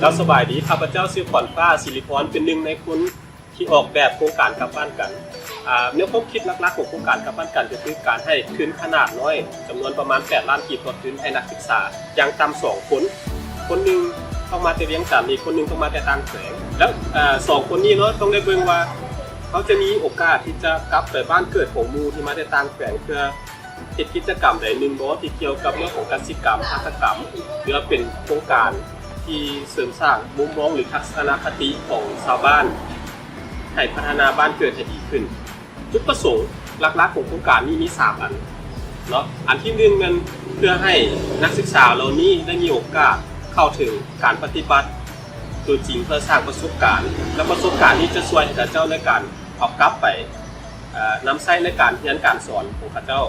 ເຈົ້າສະບາຍດີ, ຂ້າພະເຈົ້າຊື່ ຂວັນຟ້າ ສີລິພອນ ເປັນໜຶ່ງໃນຄົນທີ່ອອກແບບໂຄງການກັບບ້ານກັນ. ອາ ແນວຄວາມຄິດຫຼັກໆຂອງໂຄງການກັບບ້ານກັນ ກໍຄືການໃຫ້ທຶນຂະໜາດນ້ອຍຈຳນວນປະມານແປດລ້ານກີບຕໍ່ທຶນໃຫ້ນັກສຶກສາຢ່າງຕ່ຳສອງຄົນ, ຄົນໜຶ່ງຕ້ອງມາແຕ່ວຽງຈັນ, ອີກຄົນໜຶ່ງຕ້ອງມາແຕ່ຕ່າງແຂວງ. ແລ້ວ ອາ ສອງຄົນນີ້ເນາະ ຕ້ອງໄດ້ເບິ່ງວ່າເຮົາຈະມີໂອກາດທີ່ຈະກັບໄປບ້ານເກີດຂອງໝູ່ທີ່ມາແຕ່ຕ່າງແຂວງ ເພື່ອ ເຮັດກິດຈະກຳໃດໜຶ່ງບໍ່ ທີ່ກ່ຽວກັບເລື່ອງຂອງກະສິກຳ, ຫັດຖະກຳ ຫຼືວ່າເປັນໂຄງການທີ່ເສີມສ້າງມຸມມອງ ຫຼື ທັດສະນະຄະຕິຂອງຊາວບ້ານ ໃຫ້ພັດທະນາບ້ານເກີດໃຫ້ດີຂຶ້ນ. ຈຸດປະສົງຫຼັກໆຂອງໂຄງການນີ້ມີສາມອັນເນາະ. ອັນທີໜຶ່ງແມ່ນເພື່ອໃຫ້ນັກສຶກສາເຫຼົ່ານີ້ໄດ້ມີໂອກາດເຂົ້າເຖິງການປະຕິບັດຕົວຈິງ ເພື່ອສ້າງປະສົບການ ແລະ ປະສົບການນີ້ຈະຊ່ວຍໃຫ້ເຂົາເຈົ້າໃນການເອົາກັບໄປ ເອີ ນຳໃຊ້ໃນການຮຽນການສອນຂອງເຂົາເຈົ້າ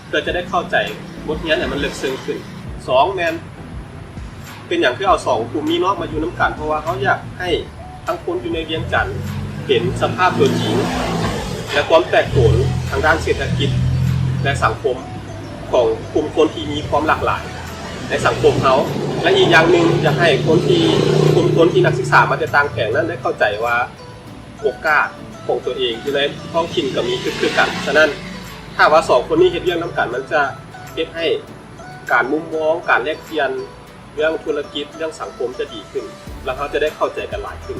ເພື່ອຈະໄດ້ເຂົ້າໃຈບົດຮຽນໃຫ້ມັນເລິກເຊິ່ງຂຶ້ນ. ສອງ ແມ່ນ ເປັນຫຍັງຄືເອົາສອງກຸ່ມນີ້ເນາະມາຢູ່ນຳກັນ? ເພາະວ່າເຮົາຢາກໃຫ້ທັງຄົນຢູ່ໃນວຽງຈັນເຫັນສະພາບຕົວຈິງ ແລະ ຄວາມແປບໂຜນທາງດ້ານເສດຖະກິດ ແລະ ສັງຄົມຂອງກຸ່ມຄົນທີ່ມີຄວາມຫຼາກຫຼາຍໃນສັງຄົມເຮົາ. ແລະ ອີກຢ່າງໜຶ່ງ ຢາກໃຫ້ຄົນທີ່ ກຸ່ມຄົນທີ່ນັກສຶກສາມາແຕ່ຕ່າງແຂວງນັ້ນໄດ້ເຂົ້າໃຈວ່າ ໂອກາດຂອງຕົວເອງຢູ່ໃນທ້ອງຖິ່ນກໍມີຄື ຄືກັນ. ສະນັ້ນ ຖ້າວ່າສອງຄົນນີ້ເຮັດວຽກນຳກັນ ມັນຈະເຮັດໃຫ້ການມຸມມອງ, ການແລກປ່ຽນເລື່ອງທຸລະກິດ, ເລື່ອງສັງຄົມຈະດີຂຶ້ນ ແລະ ເຮົາຈະໄດ້ເຂົ້າໃຈກັນຫຼາຍຂຶ້ນ.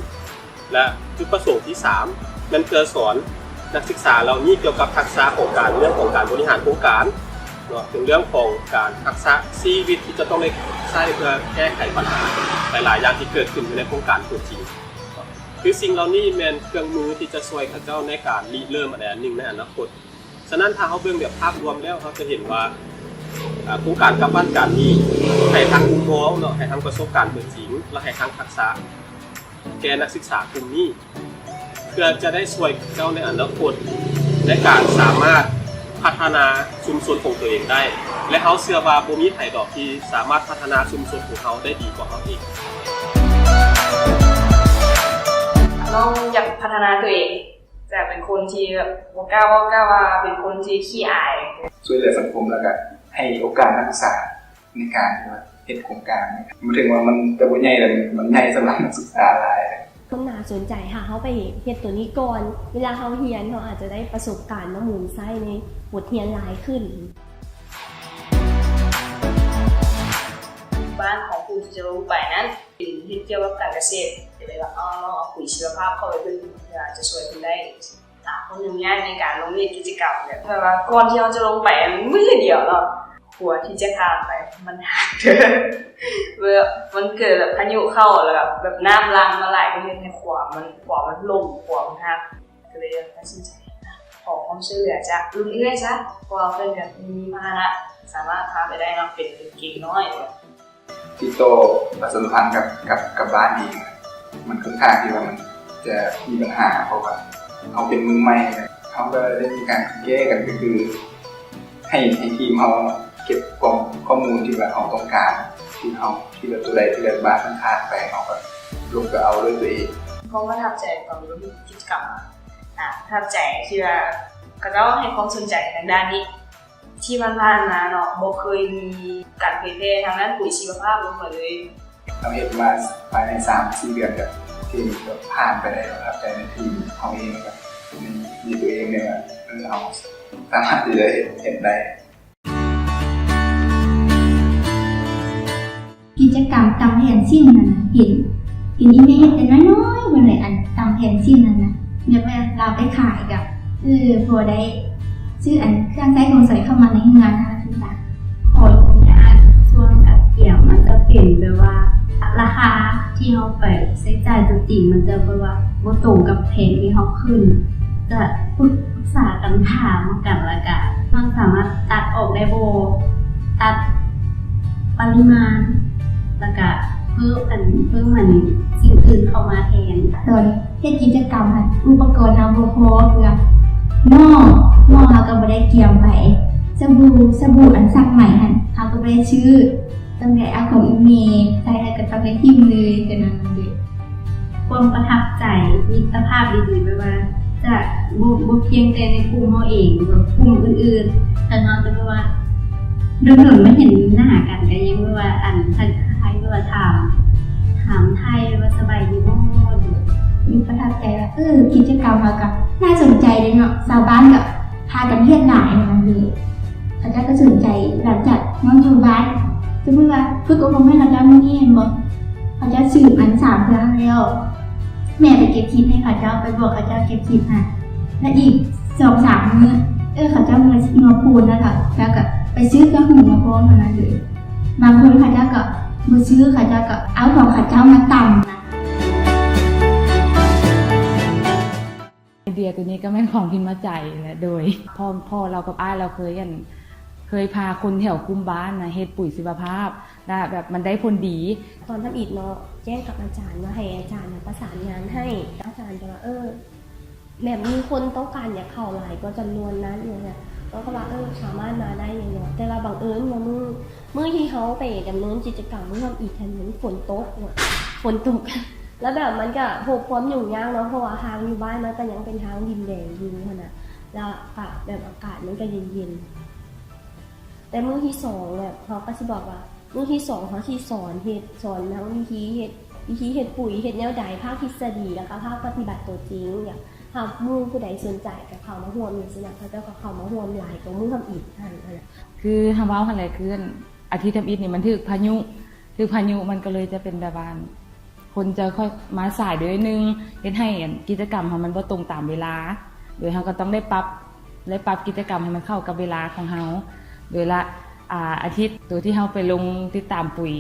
ແລະ ຈຸດປະສົງທີສາມ ແມ່ນເພື່ອສອນນັກສຶກສາເຫຼົ່ານີ້ກ່ຽວກັບທັກສະຂອງການ ເລື່ອງຂອງການບໍລິຫານໂຄງການເນາະ, ເປັນເລື່ອງຂອງການທັກສະຊີວິດທີ່ຈະຕ້ອງໄດ້ໃຊ້ເພື່ອແກ້ໄຂບັນຫາຫຼາຍໆຢ່າງທີ່ເກີດຂຶ້ນຢູ່ໃນໂຄງການຕົວຈິງ. ຄືສິ່ງເຫຼົ່ານີ້ແມ່ນເຄື່ອງມືທີ່ຈະຊ່ວຍເຂົາເຈົ້າໃນການລິເລີ່ມອັນໃດອັນໜຶ່ງໃນອະນາຄົດ. ສະນັ້ນ ຖ້າເຮົາເບິ່ງແບບພາບລວມແລ້ວ ເຮົາຈະເຫັນວ່າ ອາ ໂຄງການກັບບ້ານກັນນີ້ ໃຫ້ທັງມຸມມອງເນາະ, ໃຫ້ທັງປະສົບການຕົວຈິງ ແລະ ໃຫ້ທັງທັກສະແກ່ນັກສຶກສາກຸ່ມນີ້ ເພື່ອຈະໄດ້ຊ່ວຍເຂົາເຈົ້າໃນອະນາຄົດ ໃນການສາມາດພັດທະນາຊຸມຊົນຂອງຕົວເອງໄດ້ ແລະ ເຮົາເຊື່ອວ່າບໍ່ມີໃຜດອກທີ່ສາມາດພັດທະນາຊຸມຊົນຂອງເຮົາໄດ້ດີກວ່າເຮົາເອງ. ນ້ອງຢາກພັດທະນາຕົວເອງ ຈາກເປັນຄົນທີ່ແບບບໍ່ກ້າເວົ້າ ກ້າວ່າ ເປັນຄົນທີ່ຂີ້ອາຍ. ຊ່ວຍເຫຼືອສັງຄົມ ແລ້ວກະໃຫ້ໂອກາດນັກສຶກສາໃນການທີ່ວ່າເຮັດໂຄງການ. ບໍ່ເຖິງວ່າມັນຈະບໍ່ໃຫຍ່ ແຕ່ມັນໃຫຍ່ສຳລັບນັກສຶກສາຫຼາຍ. ມັນໜ້າສົນໃຈ ຖ້າເຮົາໄປເຮັດໂຕນີ້ກ່ອນ ເວລາເຮົາຮຽນ ເຮົາອາດຈະໄດ້ປະສົບການມາໝູນໃຊ້ໃນບົດຮຽນຫຼາຍຂຶ້ນ. ບ້ານຂອງຜູ້ທີ່ຈະລົງໄປນັ້ນ ເປັນເຮັດກ່ຽວກັບການກະເສດ ກໍເລີຍວ່າ ເອົາ ລອງເອົາປຸຍຊີວະພາບເຂົ້າໄປເບິ່ງ ເພື່ອອາດຈະຊ່ວຍເພິ່ນໄດ້. ອາ ຄວາມຫຍຸ້ງຍາກໃນການລົງເຮັດກິດຈະກຳ ແບບ ແບບວ່າກ່ອນທີ່ເຮົາຈະລົງໄປ ມື້ດຽວເນາະ ຂົວທີ່ຈະຂ້າມໄປມັນຫັກ ແບບມັນເກີດແບບພາຍຸເຂົ້າ ແລ້ວກໍແບບນ້ຳຫຼັ່ງມາຫຼາຍ ກໍເຮັດໃຫ້ຂົວມັນ ຂົວມັນລົ້ມ ຂົວມັນຫັກ. ກໍເລີຍຕັດສິນໃຈຂໍຄວາມຊ່ວຍເຫຼືອຈາກລຸ້ນເອື້ອຍຊະ ເພາະວ່າເພິ່ນກໍມີພາຫະນະ ສາມາດພາໄປໄດ້ເນາະ ເປັນເດັກນ້ອຍ. ຕິດຕໍ່ປະຊາສຳພັນກັບ ກັບ ກັບບ້ານເອງ ມັນຂ້ອນຂ້າງທີ່ວ່າມັນຈະມີບັນຫາ ເພາະວ່າເຮົາເປັນມືໃໝ່ ເຮົາກໍໄດ້ມີການແກ້ກັນ ກໍຄືໃຫ້ ໃຫ້ທີມເຮົາເກັບກອງຂໍ້ມູນທີ່ວ່າເຮົາຕ້ອງການ ທີ່ເຮົາ ທີ່ວ່າຕົວໃດທີ່ວ່າບ້ານມັນຂາດໄປ ເຮົາກໍລົງໄປເອົາດ້ວຍຕົວເອງ. ຄວາມປະທັບໃຈຕອນລົງເຮັດກິດຈະກຳ ອາ ປະທັບໃຈທີ່ວ່າເຂົາເຈົ້າໃຫ້ຄວາມສົນໃຈທາງດ້ານນີ້. ທີ່ຜ່ານໆມາເນາະ ບໍ່ເຄີຍມີການເຜີຍແຜ່ທາງດ້ານປຸຍຊີວະພາບລົງມາເລີຍ. ເຮົາເຮັດມາພາຍໃນສາມສີ່ເດືອນ ກໍຖືວ່າຜ່ານໄປໄດ້. ປະທັບໃຈໃນທີມເຮົາເອງ ແລ້ວກໍໃນ ໃນຕົວເອງນີ້ວ່າ ເອີ ເຮົາສາມາດທີ່ຈະເຮັດ ເຮັດໄດ້. ກິດຈະກຳຕຳແຜ່ນຊີ້ນນັ້ນນະ ເຫັນ ເຫັນອີ່ແມ່ເຮັດແຕ່ນ້ອຍໆພຸ້ນແຫຼະ ອັນຕຳແຜ່ນຊີ້ນນັ້ນນະ ແບບວ່າລາວໄປຂາຍກະ ເອີ ພໍໄດ້ຊື້ອັນເຄື່ອງໃຊ້ຂອງໃຊ້ເຂົ້າມາໃນເຮືອນຫັ້ນນະ ຄືວ່າ ຂໍອະນຸຍາດ ຊ່ວງກະກຽມມັນຈະເປັນແບບວ່າ ລາຄາທີ່ເຮົາໄປໃຊ້ຈ່າຍຕົວຈິງ ມັນຈະແບບວ່າບໍ່ຕົງກັບແຜນທີ່ເຮົາຂຶ້ນ ຈະປຶກສາກັນ ຖາມກັນ ແລ້ວກະເຮົາສາມາດຕັດອອກໄດ້ບໍ່ ຕັດປະລິມານ ແລ້ວກະເພີ່ມອັນ ເພີ່ມອັນສິ່ງອື່ນເຂົ້າມາແທນ. ຕອນເຮັດກິດຈະກຳຫັ້ນ ອຸປະກອນເຮົາບໍ່ພໍ ເພື່ອໝໍ້ ໝໍ້ເຮົາກໍບໍ່ໄດ້ກຽມໄປ ສະບູ ສະບູອັນຊັກໄໝຫັ້ນ ເຮົາກໍບໍ່ໄດ້ຊື້ ຕ້ອງໄດ້ເອົາຂອງອີ່ແມ່ໃຊ້ ແລ້ວກໍຕ້ອງໄດ້ຖິ້ມເລີຍ ກໍນັ້ນເລີຍ. ຄວາມປະທັບໃຈ ມິດຕະພາບດີໆ ແບບວ່າຈະບໍ່ ບໍ່ພຽງແຕ່ໃນກຸ່ມເຮົາເອງ ຫຼືວ່າກຸ່ມອື່ນໆ ແຕ່ເຮົາຈະແບບວ່າດົນໆມາເຫັນໜ້າກັນ ກໍຍັງແບບວ່າອັນ ທັກທາຍ ຫຼືວ່າຖາມ ຖ ຖາມໄຖ່ວ່າສະບາຍດີບໍ່. ມີປະທັບໃຈວ່າ ເອີ ກິດຈະກຳເຮົາກໍໜ້າສົນໃຈເດ້ເນາະ, ຊາວບ້ານກໍພາກັນເຮັດຫຼາຍຫັ້ນນະເດ. ເຂົາເຈົ້າກໍສົນໃຈ ຫຼັງຈາກນ້ອງຢູ່ບ້ານ ສົມມຸດວ່າຝຶກອົບຮົມໃຫ້ເຂົາເຈົ້າມື້ນີ້ແມ່ນບໍ່, ເຂົາເຈົ້າສືບອັນສາມເທື່ອແລ້ວ ແມ່ໄປເກັບຂີ້ເຫັດໃຫ້ເຂົາເຈົ້າ, ໄປບອກເຂົາເຈົ້າເກັບຂີ້ເຫັດໃຫ້ ແລ້ວອີກສອງສາມມື້ ເອີ ເຂົາເຈົ້າເມືອ ເມືອພູນແລ້ວ ເຂົາເຈົ້າກໍໄປຊື້ເຄື່ອງຫຸງມາພ້ອມຫັ້ນນະເດ. ບາງຄົນເຂົາເຈົ້າກໍບໍ່ຊື້, ເຂົາເຈົ້າກໍເອົາຂອງເຂົາເຈົ້າມາຕຳນະ. ໄອເດຍໂຕນີ້ກໍແມ່ນຂອງພິມມະໃຈແຫຼະ ໂດຍ ພໍ່ ພໍ່ລາວກັບອ້າຍລາວເຄີຍ ອັນ ເຄີຍພາຄົນແຖວຄຸ້ມບ້ານນະເຮັດປຸຍຊີວະພາບ ແລ້ວແບບມັນໄດ້ຜົນດີ. ຕອນທຳອິດເນາະ ແຈ້ງກັບອາຈານວ່າໃຫ້ອາຈານນະປະສານງານໃຫ້, ອາຈານກໍວ່າ ເອີ ແບບມີຄົນຕ້ອງການຢາກເຂົ້າຫຼາຍກວ່າຈຳນວນນັ້ນ ຢ່າງເນີ້ຍ ເຮົາກໍວ່າ ເອີ ສາມາດມາໄດ້ຢູ່ເນາະ. ແຕ່ວ່າບັງເອີນວ່າມື້ ມື້ທີ່ເຮົາໄປດຳເນີນກິດຈະກຳມື້ທຳອິດຫັ້ນ ມັນຝົນຕົກເນາະ, ຝົນຕົກ ແລ້ວແບບມັນກໍພົບຄວາມຫຍຸ້ງຍາກເນາະ ເພາະວ່າທາງຢູ່ບ້ານມັນກໍຍັງເປັນທາງດິນແດງຢູ່ຫັ້ນນະ, ແລ້ວກໍແບບອາກາດມັນກໍເຢັນໆ. ແຕ່ມື້ທີສອງ ແບບເຮົາກໍຊິບອກວ່າ ມື້ທີສອງເຮົາຊິສອນເຮັດ ສອນທັງວິທີເຮັດ ວິທີເຮັດປຸຍ ເຮັດແນວໃດ ພາກທິດສະດີ ແລ້ວກໍພາກປະຕິບັດຕົວຈິງ. ຢາກຮັບໝູ່ຜູ້ໃດສົນໃຈກໍເຂົ້າມາຮ່ວມຈັ່ງຊີ້ນະ, ເຂົາເຈົ້າກໍເຂົ້າມາຮ່ວມຫຼາຍກວ່າມື້ທຳອິດຫັ້ນນະ. ຄືເຮົາເວົ້າຫັ້ນແຫຼະ ຄືອາທິດທຳອິດນີ້ມັນຖືກພາຍຸ ຖືກພາຍຸ ມັນກໍເລີຍຈະເປັນແບບວ່າ ຄົນຈະຄ່ອຍມາສາຍໜ້ອຍໜຶ່ງ ເຮັດໃຫ້ ອັນ ກິດຈະກຳເຮົາມັນບໍ່ຕົງຕາມເວລາ ໂດຍເຮົາກໍຕ້ອງໄດ້ປັບ ໄດ້ປັບກິດຈະກຳໃຫ້ມັນເຂົ້າກັບເວລາຂອງເຮົາ. ໂດຍລະ ອາ ອາທິດໂຕທີ່ເຮົາໄປລົງຕິດຕາມປຸຍ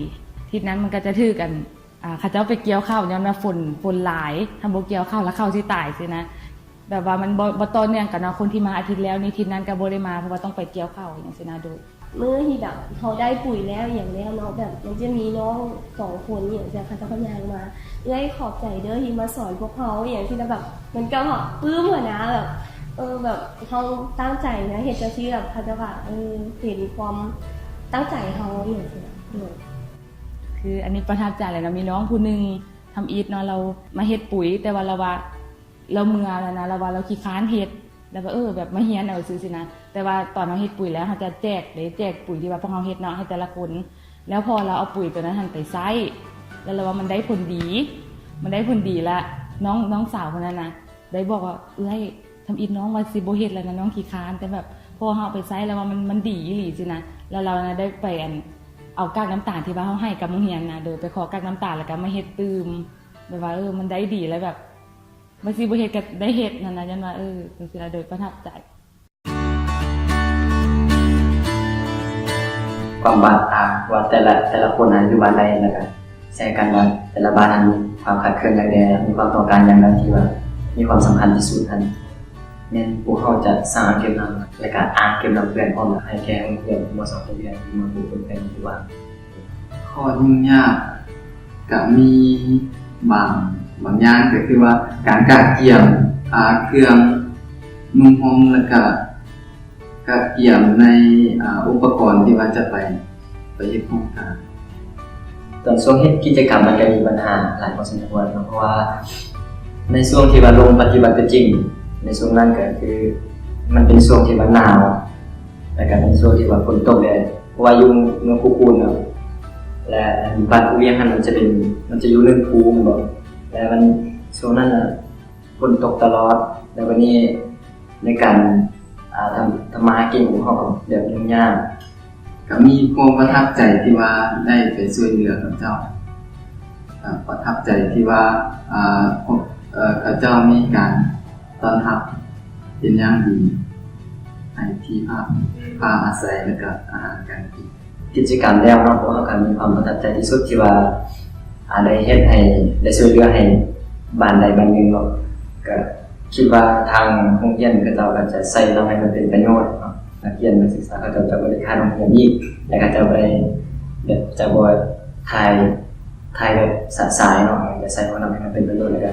ທິດນັ້ນມັນກໍຈະຖືກ ອັນ ອາ ເຂົາເຈົ້າໄປກ່ຽວເຂົ້າ ຍ້ອນວ່າຝົນ ຝົນຫຼາຍ ຖ້າບໍ່ກ່ຽວເຂົ້າລະເຂົ້າຊິຕາຍຊີ້ນະ. ແບບວ່າມັນບໍ່ ບໍ່ຕໍ່ເນື່ອງກັນເນາະ, ຄົນທີ່ມາອາທິດແລ້ວນີ້ ທິດນັ້ນກໍບໍ່ໄດ້ມາ ເພາະວ່າຕ້ອງໄປກ່ຽວເຂົ້າຫຍັງຊີ້ນະ. ໂດຍ ມື້ທີ່ແບບເຮົາໄດ້ປຸຍແລ້ວຫຍັງແລ້ວເນາະ ແບບມັນຈະມີນ້ອງສອງຄົນອີ່ຫຍັງຊີ້ນະ ເຂົາເຈົ້າກໍຍ່າງມາ ເອື້ອຍຂອບໃຈເດີທີ່ມາສອນພວກເຮົາ ອີ່ຫຍັງຊີ້ນະ. ແບບມັນກໍແບບປຶ້ມຫັ້ນນະ ແບບ ເອີ ແບບເຮົາຕັ້ງໃຈນະເຮັດຈັ່ງຊີ້ ແບບເຂົາເຈົ້າກໍ ເອີ ເຫັນຄວາມຕັ້ງໃຈເຮົາອີ່ຫຍັງຊີ້ນະ. ໂດຍ ຄືອັນນີ້ປະທັບໃຈເລີຍເນາະ, ມີນ້ອງຜູ້ໜຶ່ງທຳອິດເນາະ ລາວມາເຮັດປຸຍ ແຕ່ວ່າລາວວ່າ ລາວເມື່ອຍແລ້ວນະ ລາວວ່າລາວຂີ້ຄ້ານເຮັດ ລາວວ່າ ເອີ ແບບມາຮຽນເອົາຊື່ໆນະ. ແຕ່ວ່າຕອນເຮົາເຮັດປຸຍແລ້ວ ເຮົາຈະແຈກເດ້ ແຈກປຸຍທີ່ວ່າພວກເຮົາເຮັດເນາະ ໃຫ້ແຕ່ລະຄົນ. ແລ້ວພໍລາວເອົາປຸຍໂຕນັ້ນຫັ້ນໄປໃຊ້ ແລ້ວລາວວ່າມັນໄດ້ຜົນດີ ມັນໄດ້ຜົນດີ. ແລ້ວນ້ອງ ນ້ອງສາວຄົນນັ້ນນະ ໄດ້ບອກວ່າ ເອື້ອຍ ທຳອິດນ້ອງວ່າຊິບໍ່ເຮັດແລ້ວນະ ນ້ອງຂີ້ຄ້ານ. ແຕ່ແບບພໍເຮົາເອົາໄປໃຊ້ແລ້ວວ່າມັນ ມັນດີອີ່ຫຼີຊີ້ນະ. ແລ້ວລາວນະໄດ້ໄປ ອັນ ເອົາກາກນ້ຳຕານທີ່ວ່າເຮົາໃຫ້ກັບໂຮງຮຽນນະ ໂດຍໄປຂໍກາກນ້ຳຕານ ແລ້ວກໍມາເຮັດຕື່ມ ແບບວ່າ ເອີ ມັນໄດ້ດີ ແລ້ວແບບ ວ່າຊິບໍ່ເຮັດກໍໄດ້ເຮັດຫັ້ນນະ ຍ້ອນວ່າ ເອີ ຈັ່ງຊີ້ລະ ໂດຍປະທັບໃຈ. ຄວາມບາດຕາວ່າແຕ່ລະ ແຕ່ລະຄົນຫັ້ນຢູ່ບ້ານໃດ ແລ້ວກໍແຊກັນວ່າແຕ່ລະບ້ານຫັ້ນມີຄວາມຂາດເຂີນຫຍັງແດ່ ມີຄວາມຕ້ອງການຫຍັງແດ່ ທີ່ວ່າມີຄວາມສຳຄັນທີ່ສຸດຫັ້ນ ແມ່ນພວກເຮົາຈະສ້າງອ່າງເກັບນ້ຳ ແລ້ວກໍອ່າງເກັບນ້ຳເປື້ອນພ້ອມໃຫ້ແກ່ໂຮງຮຽນ ມ.ສອງ ໂຮງຮຽນ ທີ່ເມືອງພູນເປັນຜູ້ວາງ. ຂໍ້ຫຍຸ້ງຍາກກະມີບາງ ບາງຢ່າງ ກໍຄືວ່າການກະກຽມ ອາ ເຄື່ອງນຸ່ງຫົ່ມ ແລ້ວກະກະກຽມໃນ ອາ ອຸປະກອນທີ່ວ່າຈະໄປ ໄປເຮັດໂຄງການ. ຕອນຊ່ວງເຮັດກິດຈະກຳມັນກະມີບັນຫາຫຼາຍພໍສົມຄວນເນາະ ເພາະວ່າໃນຊ່ວງທີ່ວ່າລົງປະຕິບັດຕົວຈິງ ໃນຊ່ວງນັ້ນກະຄືມັນເປັນຊ່ວງທີ່ວ່າໜາວ ແລ້ວກະເປັນຊ່ວງທີ່ວ່າຝົນຕົກແດ່ ເພາະວ່າຢູ່ເມືອງພູຄູນເນາະ ແລະ ບ້ານພູວຽງຫັ້ນມັນຈະເປັນ ມັນຈະຢູ່ເນີນພູແມ່ນບໍ່ ແລະ ມັນ ຊ່ວງນັ້ນນະຝົນຕົກຕະຫຼອດ ແລ້ວບາດນີ້ໃນການ ອາ ທຳ ທຳມາຫາກິນຂອງເຮົາກໍແບບຫຍຸ້ງຍາກ. ກໍມີຄວາມປະທັບໃຈທີ່ວ່າໄດ້ໄປຊ່ວຍເຫຼືອເຂົາເຈົ້າ ກໍປະທັບໃຈທີ່ວ່າ ອາ ພວກ ເຂົາເຈົ້າມີການ ຕ້ອນຮັບເປັນຢ່າງດີ ໃຫ້ທີ່ພັກ ທີ່ພັກອາໄສ ແລ້ວກະອາຫານການກິນ. ກິດຈະກຳແລ້ວເນາະ ພວກເຮົາກະມີຄວາມປະທັບໃຈທີ່ສຸດທີ່ວ່າ ອາ ໄດ້ເຮັດໃຫ້ ໄດ້ຊ່ວຍເຫຼືອໃຫ້ບ້ານໃດບ້ານໜຶ່ງເນາະ ກະຄິດວ່າທາງໂຮງຮຽນເຂົາເຈົ້າກະຈະໃຊ້ນຳໃຫ້ມັນເປັນປະໂຫຍດເນາະ ນັກຮຽນນັກສຶກສາເຂົາເຈົ້າຈະບໍ່ໄດ້ຂາດໂຮງຮຽນອີກ ແລະ ເຂົາເຈົ້າບໍ່ໄດ້ແບບ ຈະບໍ່ຖ່າຍ ຖ່າຍແບບສະສາຍເນາະ ຈະໃຊ້ເອົານຳໃຫ້ມັນເປັນປະໂຫຍດ ແລ້ວກະ